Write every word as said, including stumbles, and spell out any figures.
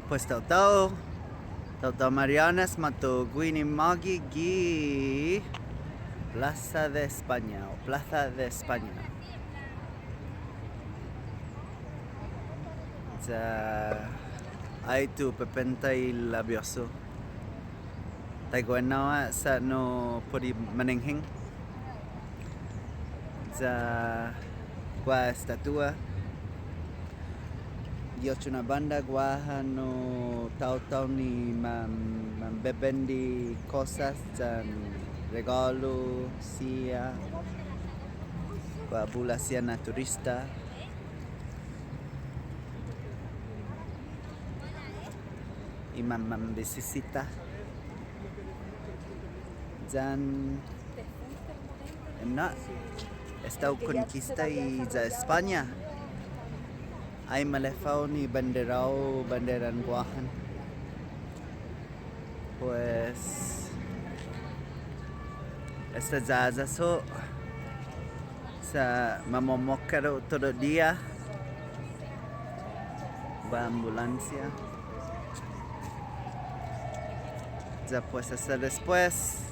Pues taotao, taotao Marianas, måtto guini mågi gi Plaza de España, o Plaza de España. Ya, ai tu pepenta i labiosu. Taiguenao ha' sa' no put i manengheng. Ya guaha estatua. Gi otro na bånda guaha nu taotao ni man, manbebendi kosas yan regålu siha. Guaha bula siha na turista. I man, manbisisita. Yan, no, esta hu konkista i ya España. Ai maleffa ni bandera-hu, banderan Guåhan. Pues, esta ya, ya so, sa' mamomokkat yu' todu i diha. Guaha ambulansia. Ya pues, esta despues.